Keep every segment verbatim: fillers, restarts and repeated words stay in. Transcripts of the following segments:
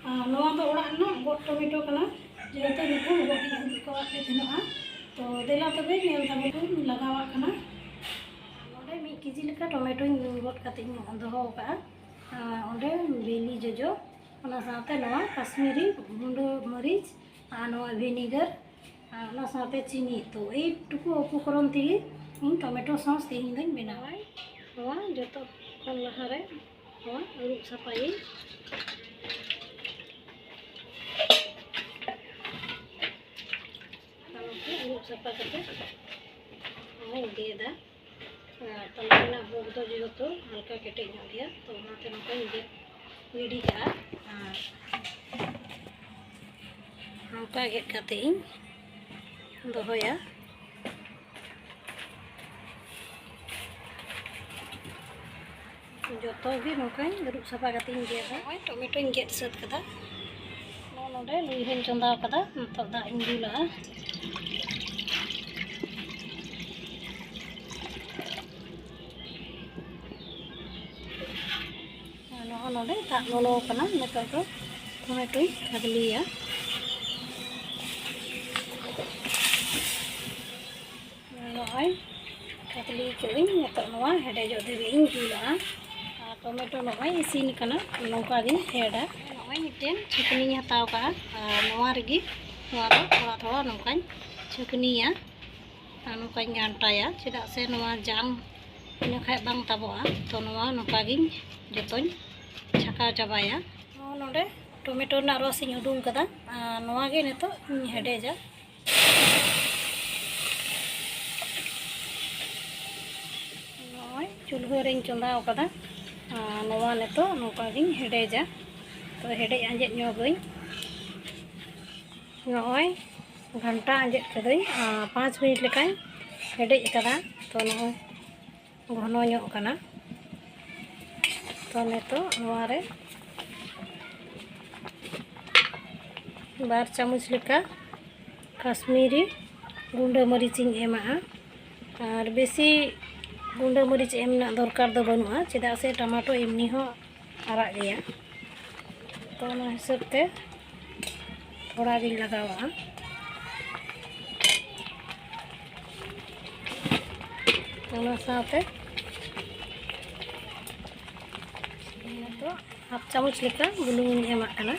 ᱟᱨ ᱱᱚᱣᱟ ᱫᱚ ᱚᱲᱟᱜ ᱨᱮᱱᱟᱜ ᱜᱚᱫ ᱴᱚᱢᱮᱴᱳ ᱠᱟᱱᱟ, ᱡᱮᱦᱮᱛᱩ ᱱᱤᱛᱚᱜ ᱜᱚᱫ ᱤᱧ ᱩᱫᱩᱜ ᱟᱠᱟᱫ ᱯᱮ ᱛᱟᱦᱮᱱᱚᱜᱼᱟ᱾ ᱛᱚ ᱫᱮᱞᱟ ᱛᱚᱵᱮ ᱧᱮᱞ ᱛᱟᱵᱚᱱ ᱯᱮ, ᱞᱟᱜᱟᱣᱟᱜ ᱠᱟᱱᱟ᱾ ᱱᱚᱰᱮ ᱢᱤᱫ ᱠᱮᱡᱤ ᱞᱮᱠᱟ ᱴᱚᱢᱮᱴᱳᱧ ᱜᱚᱫ ᱠᱟᱛᱮ ᱤᱧ ᱫᱚᱦᱚ ᱟᱠᱟᱫᱼᱟ᱾ ᱟᱨ ᱚᱸᱰᱮ ᱵᱤᱞᱤ ᱡᱚᱡᱚ, ᱚᱱᱟ ᱥᱟᱶᱛᱮ ᱱᱚᱣᱟ ᱠᱟᱥᱢᱤᱨᱤ ᱜᱩᱸᱰᱟᱹ ᱢᱟᱹᱨᱤᱪ ᱟᱨ ᱱᱚᱣᱟ ᱵᱷᱤᱱᱤᱜᱟᱨ ᱟᱨ ᱚᱱᱟ ᱥᱟᱶᱛᱮ ᱪᱤᱱᱤ᱾ ᱛᱚ ᱮᱭ ᱴᱩᱠᱩ ᱩᱯᱚᱠᱚᱨᱚᱱ ᱛᱮᱜᱮ ᱤᱧ ᱴᱚᱢᱮᱴᱳ ᱥᱚᱥ ᱛᱮᱦᱮᱧ ᱫᱚᱧ ᱵᱮᱱᱟᱣᱟ᱾ ᱱᱚᱣᱟ ᱡᱚᱛᱚ ᱠᱷᱚᱱ ᱞᱟᱦᱟᱨᱮ ᱱᱚᱣᱟ ᱟᱹᱨᱩᱵ ᱥᱟᱯᱷᱟᱭᱟᱹᱧ᱾ ᱟᱨ ᱱᱚᱝᱠᱟ ᱟᱹᱨᱩᱵ ᱥᱟᱯᱷᱟ ᱠᱟᱛᱮ ᱱᱚᱣᱟᱧ ᱜᱮᱫᱟ᱾ ᱟᱨ ᱛᱟᱞᱟ ᱨᱮᱱᱟᱜ ᱵᱩᱠ ᱫᱚ ᱡᱮᱦᱮᱛᱩ ᱦᱟᱞᱠᱟ ᱠᱮᱴᱮᱡ ᱧᱚᱜ ᱜᱮᱭᱟ, ᱛᱚ ᱚᱱᱟᱛᱮ ᱱᱚᱝᱠᱟᱧ ᱜᱮᱫ ᱜᱤᱰᱤ ᱠᱟᱜᱼᱟ᱾ ᱟᱨ ᱱᱚᱝᱠᱟ ᱜᱮᱫ ᱠᱟᱛᱮ ᱤᱧ ᱫᱚᱦᱚᱭᱟ᱾ ᱡᱚᱛᱚ ᱜᱮ ᱱᱚᱝᱠᱟᱧ ᱟᱹᱨᱩᱵ ᱥᱟᱯᱷᱟ ᱠᱟᱛᱮ ᱤᱧ ᱜᱮᱫᱟ᱾ ᱱᱚᱜᱼᱚᱭ ᱴᱚᱢᱮᱴᱳᱧ ᱜᱮᱫ ᱥᱟᱹᱛ ᱠᱟᱫᱟ᱾ ᱱᱚᱜᱼᱚ ᱱᱚᱰᱮ ᱞᱩᱭᱦᱟᱹᱧ ᱪᱚᱸᱫᱟ ᱠᱟᱫᱟ, ᱱᱤᱛᱚᱜ ᱫᱟᱜ ᱤᱧ ᱫᱩᱞᱟᱜᱼᱟ᱾ ᱟᱨ ᱱᱚᱜᱼᱚ ᱱᱚᱰᱮ ᱫᱟᱜ ᱞᱚᱞᱚ ᱠᱟᱱᱟ, ᱱᱤᱛᱚᱜ ᱫᱚ ᱴᱚᱢᱮᱴᱳᱧ ᱠᱷᱟᱫᱽᱞᱮᱭᱟ᱾ ᱱᱚᱜᱼᱚᱭ ᱠᱷᱟᱫᱽᱞᱮ ᱠᱟᱜᱼᱟᱹᱧ, ᱱᱤᱛᱚᱜ ᱱᱚᱣᱟ ᱦᱮᱰᱮᱡᱚᱜ ᱫᱷᱟᱹᱵᱤᱡ ᱤᱧ ᱫᱩᱞᱟᱜᱼᱟ᱾ ᱟᱨ ᱴᱚᱢᱮᱴᱳ ᱱᱚᱜᱼᱚᱭ ᱤᱥᱤᱱ ᱠᱟᱱᱟ, ᱱᱚᱝᱠᱟ ᱜᱤᱧ ᱯᱷᱮᱰᱟ᱾ ᱱᱚᱜᱼᱚᱭ ᱢᱤᱫᱴᱮᱱ ᱪᱷᱟᱹᱠᱱᱤᱧ ᱦᱟᱛᱟᱣ ᱠᱟᱜᱼᱟ, ᱟᱨ ᱱᱚᱣᱟ ᱨᱮᱜᱮ ᱱᱚᱣᱟ ᱫᱚ ᱛᱷᱚᱲᱟ ᱛᱷᱚᱲᱟ ᱱᱚᱝᱠᱟᱧ ᱪᱷᱟᱹᱠᱱᱤᱭᱟ᱾ ᱟᱨ ᱱᱚᱝᱠᱟᱧ ᱜᱷᱟᱱᱴᱟᱭᱟ, ᱪᱮᱫᱟᱜ ᱥᱮ ᱱᱚᱣᱟ ᱡᱟᱝ ᱤᱱᱟᱹ ᱠᱷᱟᱡ ᱵᱟᱝ ᱛᱟᱵᱚᱜᱼᱟ᱾ ᱛᱚ ᱱᱚᱣᱟ ᱱᱚᱝᱠᱟ ᱜᱤᱧ ᱡᱚᱛᱚᱧ ᱪᱷᱟᱠᱟᱣ ᱪᱟᱵᱟᱭᱟ᱾ ᱱᱚᱣᱟ ᱱᱚᱰᱮ ᱴᱚᱢᱮᱴᱳ ᱨᱮᱱᱟᱜ ᱨᱚᱥ ᱤᱧ ᱩᱰᱩᱝ ᱠᱟᱫᱟ, ᱟᱨ ᱱᱚᱣᱟ ᱜᱮ ᱱᱤᱛᱚᱜ ᱤᱧ ᱦᱮᱰᱮᱡᱟ᱾ ᱱᱚᱜᱼᱚᱭ ᱪᱩᱞᱦᱟᱹ ᱨᱮᱧ ᱪᱚᱸᱫᱟ ᱟᱠᱟᱫᱟ, ᱟᱨ ᱱᱚᱣᱟ ᱱᱤᱛᱚᱜ ᱱᱚᱝᱠᱟ ᱜᱤᱧ ᱦᱮᱰᱮᱡᱟ᱾ ᱛᱚ ᱦᱮᱰᱮᱡ ᱟᱸᱡᱮᱫ ᱧᱚᱜᱟᱹᱧ᱾ ᱱᱚᱜᱼᱚᱭ ᱜᱷᱟᱱᱴᱟ ᱟᱸᱡᱮᱫ ᱠᱟᱹᱫᱟᱹᱧ, ᱟᱨ ᱯᱟᱸᱪ ᱢᱤᱱᱤᱴ ᱞᱮᱠᱟᱧ ᱦᱮᱰᱮᱡ ᱟᱠᱟᱫᱟ᱾ ᱛᱚ ᱱᱚᱜᱼᱚᱭ ᱜᱷᱚᱱᱚ ᱧᱚᱜ ᱠᱟᱱᱟ᱾ ᱛᱚ ᱱᱤᱛᱚᱜ ᱱᱚᱣᱟ ᱨᱮ ᱵᱟᱨ ᱪᱟᱢᱚᱪ ᱞᱮᱠᱟ ᱠᱟᱥᱢᱤᱨᱤ ᱜᱩᱸᱰᱟᱹ ᱢᱟᱹᱨᱤᱪ ᱤᱧ ᱮᱢᱟᱜᱼᱟ᱾ ᱟᱨ ᱵᱮᱥᱤ ᱜᱩᱸᱰᱟᱹ ᱢᱟᱹᱨᱤᱪ ᱮᱢ ᱨᱮᱱᱟᱜ ᱫᱚᱨᱠᱟᱨ ᱫᱚ ᱵᱟᱹᱱᱩᱜᱼᱟ, ᱪᱮᱫᱟᱜ ᱥᱮ ᱴᱟᱢᱟᱴᱳ ᱮᱢᱱᱤ ᱦᱚᱸ ᱟᱨᱟᱜ ᱜᱮᱭᱟ᱾ ᱛᱚ ᱚᱱᱟ ᱦᱤᱥᱟᱹᱵ ᱛᱮ ᱛᱷᱚᱲᱟ ᱜᱤᱧ ᱞᱟᱜᱟᱣᱟᱜᱼᱟ᱾ ᱚᱱᱟ ᱥᱟᱶᱛᱮ ᱱᱤᱛᱚᱜ ᱦᱟᱯ ᱪᱟᱢᱚᱪ ᱞᱮᱠᱟ ᱵᱩᱞᱩᱝ ᱤᱧ ᱮᱢᱟᱜ ᱠᱟᱱᱟ᱾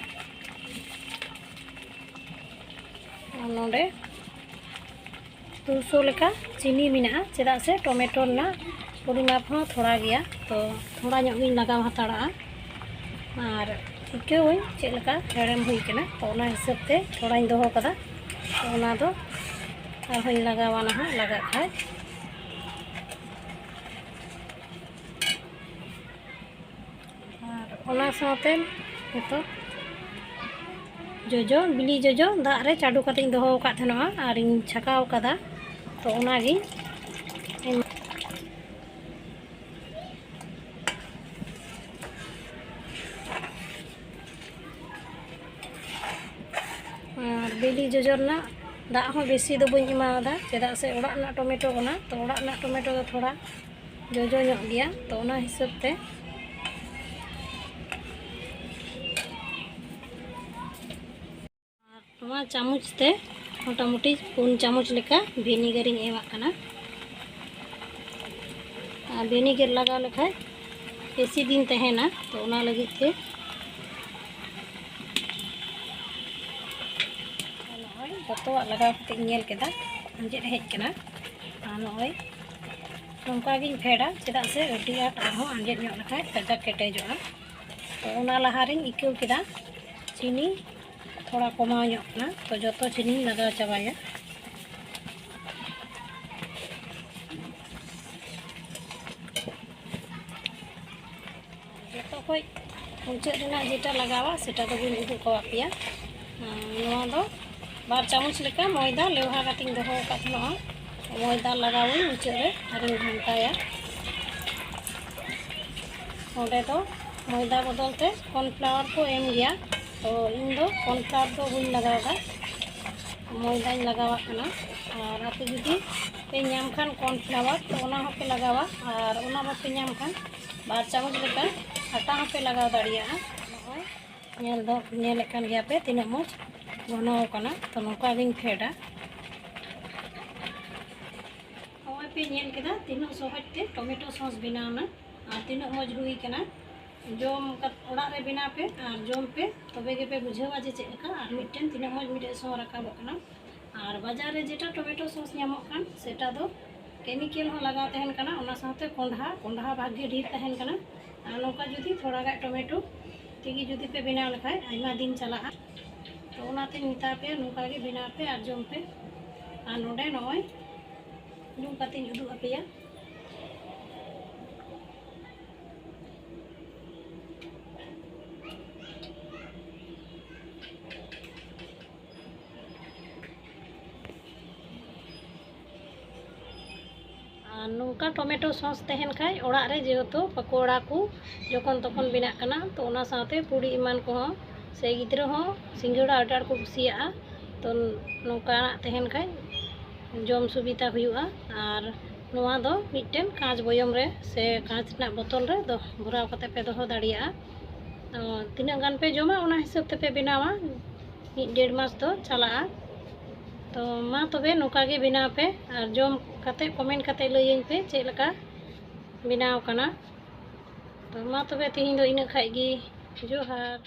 ᱟᱨ ᱱᱚᱰᱮ ᱫᱩᱥᱚ ᱞᱮᱠᱟ ᱪᱤᱱᱤ ᱢᱮᱱᱟᱜᱼᱟ, ᱪᱮᱫᱟᱜ ᱥᱮ ᱴᱚᱢᱮᱴᱳ ᱨᱮᱱᱟᱜ ᱯᱚᱨᱤᱢᱟᱯ ᱦᱚᱸ ᱛᱷᱚᱲᱟ ᱜᱮᱭᱟ, ᱛᱚ ᱛᱷᱚᱲᱟ ᱧᱚᱜ ᱜᱤᱧ ᱞᱟᱜᱟᱣ ᱦᱟᱛᱟᱲᱟᱜᱼᱟ᱾ ᱟᱨ ᱟᱹᱭᱠᱟᱹᱣᱟᱹᱧ ᱪᱮᱫ ᱞᱮᱠᱟ ᱦᱮᱲᱮᱢ ᱦᱩᱭ ᱠᱟᱱᱟ, ᱛᱚ ᱚᱱᱟ ᱦᱤᱥᱟᱹᱵ ᱛᱮ ᱛᱷᱚᱲᱟᱧ ᱫᱚᱦᱚ ᱠᱟᱫᱟ᱾ ᱛᱚ ᱚᱱᱟ ᱫᱚ ᱟᱨᱦᱚᱸᱧ ᱞᱟᱜᱟᱣᱟ ᱱᱟᱦᱟᱜ, ᱞᱟᱜᱟᱜ ᱠᱷᱟᱡ᱾ ᱟᱨ ᱚᱱᱟ ᱥᱟᱶᱛᱮ ᱱᱤᱛᱚᱜ ᱡᱚᱡᱚ, ᱵᱤᱞᱤ ᱡᱚᱡᱚ ᱫᱟᱜ ᱨᱮ ᱪᱟᱰᱚ ᱠᱟᱛᱮᱧ ᱫᱚᱦᱚ ᱟᱠᱟᱫ ᱛᱟᱦᱮᱱᱚᱜᱼᱟ, ᱟᱨᱤᱧ ᱪᱷᱟᱠᱟᱣ ᱠᱟᱫᱟ, ᱛᱚ ᱚᱱᱟᱜᱤᱧ ᱮᱢ-, ᱟᱨ ᱵᱤᱞᱤ ᱡᱚᱡᱚ ᱨᱮᱱᱟᱜ ᱫᱟᱜ ᱦᱚᱸ ᱵᱮᱥᱤ ᱫᱚ ᱵᱟᱹᱧ ᱮᱢᱟᱣᱟᱫᱟ, ᱪᱮᱫᱟᱜ ᱥᱮ ᱚᱲᱟᱜ ᱨᱮᱱᱟᱜ ᱴᱚᱢᱮᱴᱳ ᱠᱟᱱᱟ, ᱛᱚ ᱚᱲᱟᱜ ᱨᱮᱱᱟᱜ ᱴᱚᱢᱮᱴᱳ ᱫᱚ ᱛᱷᱚᱲᱟ ᱡᱚᱡᱚ ᱧᱚᱜ ᱜᱮᱭᱟ, ᱛᱚ ᱚᱱᱟ ᱦᱤᱥᱟᱹᱵ ᱛᱮ᱾ ᱟᱨ ᱱᱚᱣᱟ ᱪᱟᱢᱚᱪ ᱛᱮ ᱢᱚᱴᱟᱢᱩᱴᱤ ᱯᱩᱱ ᱪᱟᱢᱚᱪ ᱞᱮᱠᱟ ᱵᱷᱤᱱᱤᱜᱟᱨ ᱤᱧ ᱮᱢᱟᱜ ᱠᱟᱱᱟ᱾ ᱟᱨ ᱵᱷᱤᱱᱤᱜᱟᱨ ᱞᱟᱜᱟᱣ ᱞᱮᱠᱷᱟᱡ ᱵᱮᱥᱤ ᱫᱤᱱ ᱛᱟᱦᱮᱱᱟ, ᱛᱚ ᱚᱱᱟ ᱞᱟᱹᱜᱤᱫ ᱛᱮ᱾ ᱱᱚᱜᱼᱚᱭ ᱡᱚᱛᱚᱣᱟᱜ ᱞᱟᱜᱟᱣ ᱠᱟᱛᱮ ᱤᱧ ᱧᱮᱞ ᱠᱮᱫᱟ, ᱟᱸᱡᱮᱫ ᱦᱮᱡ ᱠᱟᱱᱟ᱾ ᱟᱨ ᱱᱚᱜᱼᱚᱭ ᱱᱚᱝᱠᱟ ᱜᱤᱧ ᱯᱷᱮᱰᱟ, ᱪᱮᱫᱟᱜ ᱥᱮ ᱟᱹᱰᱤ ᱟᱸᱴ ᱟᱨᱦᱚᱸ ᱟᱸᱡᱮᱫ ᱧᱚᱜ ᱞᱮᱠᱷᱟᱡ ᱠᱟᱡᱟᱠ ᱠᱮᱴᱮᱡᱚᱜᱼᱟ᱾ ᱛᱚ ᱚᱱᱟ ᱞᱟᱦᱟ ᱨᱤᱧ ᱟᱹᱭᱠᱟᱹᱣ ᱠᱮᱫᱟ ᱪᱤᱱᱤ ᱛᱷᱚᱲᱟ ᱠᱚᱢᱟᱣ ᱧᱚᱜ ᱠᱟᱱᱟ, ᱛᱚ ᱡᱚᱛᱚ ᱪᱤᱱᱤᱧ ᱞᱟᱜᱟᱣ ᱪᱟᱵᱟᱭᱟ᱾ ᱡᱚᱛᱚ ᱠᱷᱚᱡ ᱢᱩᱪᱟᱹᱫ ᱨᱮᱱᱟᱜ ᱡᱮᱴᱟ ᱞᱟᱜᱟᱣᱟ, ᱥᱮᱴᱟ ᱫᱚ ᱵᱟᱹᱧ ᱩᱫᱩᱜ ᱠᱟᱣᱟᱫ ᱯᱮᱭᱟ᱾ ᱟᱨ ᱱᱚᱣᱟ ᱫᱚ ᱵᱟᱨ ᱪᱟᱢᱚᱪ ᱞᱮᱠᱟ ᱢᱚᱭᱫᱟ ᱞᱮᱣᱦᱟ ᱠᱟᱛᱮᱧ ᱫᱚᱦᱚ ᱟᱠᱟᱫ ᱛᱟᱦᱮᱱᱚᱜᱼᱟ᱾ ᱢᱚᱭᱫᱟ ᱞᱟᱜᱟᱣᱟᱹᱧ ᱢᱩᱪᱟᱹᱫ ᱨᱮ ᱟᱨᱤᱧ ᱜᱷᱟᱱᱴᱟᱭᱟ᱾ ᱚᱸᱰᱮ ᱫᱚ ᱢᱚᱭᱫᱟ ᱵᱚᱫᱚᱞ ᱛᱮ cornflour ᱠᱚ ᱮᱢ ᱜᱮᱭᱟ, ᱛᱚ ᱤᱧ ᱫᱚ cornflour ᱫᱚ ᱵᱟᱹᱧ ᱞᱟᱜᱟᱣᱫᱟ, ᱢᱚᱭᱫᱟᱧ ᱞᱟᱜᱟᱣᱟᱜ ᱠᱟᱱᱟ᱾ ᱟᱨ ᱟᱯᱮ ᱡᱩᱫᱤ ᱯᱮ ᱧᱟᱢ ᱠᱷᱟᱱ cornflour, ᱛᱚ ᱚᱱᱟ ᱦᱚᱸᱯᱮ ᱞᱟᱜᱟᱣᱟ, ᱟᱨ ᱚᱱᱟ ᱵᱟᱯᱮ ᱧᱟᱢ ᱠᱷᱟᱱ ᱵᱟᱨ ᱪᱟᱢᱚᱪ ᱞᱮᱠᱟ ᱟᱴᱟ ᱦᱚᱸᱯᱮ ᱞᱟᱜᱟᱣ ᱫᱟᱲᱮᱭᱟᱜᱼᱟ᱾ ᱱᱚᱜᱼᱚᱭ ᱧᱮᱞ ᱫᱚ ᱧᱮᱞᱮᱫ ᱠᱟᱱ ᱜᱮᱭᱟ ᱯᱮ ᱛᱤᱱᱟᱹᱜ ᱢᱚᱡᱽ ᱜᱷᱚᱱᱚ ᱟᱠᱟᱱᱟ᱾ ᱛᱚ ᱱᱚᱝᱠᱟ ᱜᱤᱧ ᱯᱷᱮᱰᱟ᱾ ᱱᱚᱜᱼᱚᱭ ᱯᱮ ᱧᱮᱞ ᱠᱮᱫᱟ ᱛᱤᱱᱟᱹᱜ ᱥᱚᱦᱚᱡᱽ ᱛᱮ ᱴᱚᱢᱮᱴᱳ ᱥᱚᱥ ᱵᱮᱱᱟᱣ ᱮᱱᱟ ᱟᱨ ᱛᱤᱱᱟᱹᱜ ᱢᱚᱡᱽ ᱦᱩᱭ ᱠᱟᱱᱟ᱾ ᱡᱚᱢ ᱠᱟᱛ-, ᱚᱲᱟᱜ ᱨᱮ ᱵᱮᱱᱟᱣ ᱯᱮ ᱟᱨ ᱡᱚᱢ ᱯᱮ, ᱛᱚᱵᱮ ᱜᱮᱯᱮ ᱵᱩᱡᱷᱟᱹᱣᱟ ᱡᱮ ᱪᱮᱫ ᱞᱮᱠᱟ ᱟᱨ ᱢᱤᱫᱴᱮᱱ ᱛᱤᱱᱟᱹᱜ ᱢᱚᱡᱽ ᱢᱤᱫᱴᱮᱱ ᱥᱚ ᱨᱟᱠᱟᱵᱚᱜ ᱠᱟᱱᱟ᱾ ᱟᱨ ᱵᱟᱡᱟᱨ ᱨᱮ ᱡᱮᱴᱟ ᱴᱚᱢᱮᱴᱳ ᱥᱚᱥ ᱧᱟᱢᱚᱜ ᱠᱟᱱ, ᱥᱮᱴᱟ ᱫᱚ ᱠᱮᱢᱤᱠᱮᱞ ᱦᱚᱸ ᱞᱟᱜᱟᱣ ᱛᱟᱦᱮᱱ ᱠᱟᱱᱟ, ᱚᱱᱟ ᱥᱟᱶᱛᱮ ᱠᱚᱸᱰᱷᱟ, ᱠᱚᱸᱰᱷᱟ ᱵᱷᱟᱜᱮ ᱰᱷᱮᱨ ᱛᱟᱦᱮᱱ ᱠᱟᱱᱟ᱾ ᱟᱨ ᱱᱚᱝᱠᱟ ᱡᱩᱫᱤ ᱛᱷᱚᱲᱟ ᱜᱟᱱ ᱴᱚᱢᱮᱴᱳ ᱛᱮᱜᱮ ᱡᱩᱫᱤ ᱯᱮ ᱵᱮᱱᱟᱣ ᱞᱮᱠᱷᱟᱡ ᱟᱭᱢᱟ ᱫᱤᱱ ᱪᱟᱞᱟᱜᱼᱟ᱾ ᱛᱚ ᱚᱱᱟᱛᱮᱧ ᱢᱮᱛᱟ ᱯᱮᱭᱟ, ᱱᱚᱝᱠᱟ ᱜᱮ ᱵᱮᱱᱟᱣ ᱯᱮ ᱟᱨ ᱡᱚᱢ ᱯᱮ᱾ ᱟᱨ ᱱᱚᱰᱮ ᱱᱚᱜᱼᱚᱭ ᱧᱩ ᱠᱟᱛᱮᱧ ᱩᱫᱩᱜ ᱟᱯᱮᱭᱟ᱾ ᱟᱨ ᱱᱚᱝᱠᱟ ᱴᱚᱢᱮᱴᱳ ᱥᱚᱥ ᱛᱟᱦᱮᱱ ᱠᱷᱟᱡ ᱚᱲᱟᱜ ᱨᱮ ᱡᱮᱦᱮᱛᱩ ᱯᱟᱠᱚᱲᱟ ᱠᱚ ᱡᱚᱠᱷᱚᱱ ᱛᱚᱠᱷᱚᱱ ᱵᱮᱱᱟᱜ ᱠᱟᱱᱟ, ᱛᱚ ᱚᱱᱟ ᱥᱟᱶᱛᱮ ᱯᱩᱲᱤ ᱮᱢᱟᱱ ᱠᱚᱦᱚᱸ, ᱥᱮ ᱜᱤᱫᱽᱨᱟᱹ ᱦᱚᱸ ᱥᱤᱸᱜᱟᱹᱲᱟ ᱟᱹᱰᱤ ᱟᱸᱴ ᱠᱚ ᱠᱩᱥᱤᱭᱟᱜᱼᱟ᱾ ᱛᱚ ᱱᱚᱝᱠᱟᱱᱟᱜ ᱛᱟᱦᱮᱱ ᱠᱷᱟᱡ ᱡᱚᱢ ᱥᱩᱵᱤᱫᱷᱟ ᱦᱩᱭᱩᱜᱼᱟ᱾ ᱟᱨ ᱱᱚᱣᱟ ᱫᱚ ᱢᱤᱫᱴᱮᱱ ᱠᱟᱸᱪ ᱵᱚᱭᱚᱢ ᱨᱮ ᱥᱮ ᱠᱟᱸᱪ ᱨᱮᱱᱟᱜ ᱵᱚᱛᱚᱞ ᱨᱮ ᱫᱚ ᱵᱷᱚᱨᱟᱣ ᱠᱟᱛᱮ ᱯᱮ ᱫᱚᱦᱚ ᱫᱟᱲᱮᱭᱟᱜᱼᱟ᱾ ᱛᱚ ᱛᱤᱱᱟᱹᱜ ᱜᱟᱱ ᱯᱮ ᱡᱚᱢᱟ ᱚᱱᱟ ᱦᱤᱥᱟᱹᱵ ᱛᱮᱯᱮ ᱵᱮᱱᱟᱣᱟ, ᱢᱤᱫ ᱰᱮᱲ ᱢᱟᱥ ᱫᱚ ᱪᱟᱞᱟᱜᱼᱟ᱾ ᱛᱚ ᱢᱟ ᱛᱚᱵᱮ ᱱᱚᱝᱠᱟ ᱜᱮ ᱵᱮᱱᱟᱣ ᱯᱮ ᱟᱨ ᱡᱚᱢ ᱠᱟᱛᱮ ᱠᱚᱢᱮᱱᱴ ᱠᱟᱛᱮ ᱞᱟᱹᱭᱟᱹᱧ ᱯᱮ ᱪᱮᱫ ᱞᱮᱠᱟ ᱵᱮᱱᱟᱣ ᱠᱟᱱᱟ᱾ ᱛᱚ ᱢᱟ ᱛᱚᱵᱮ ᱛᱤᱦᱤᱧ ᱫᱚ ᱤᱱᱟᱹᱜ ᱠᱷᱟᱡ ᱜᱮ᱾ ᱡᱚᱦᱟᱨ᱾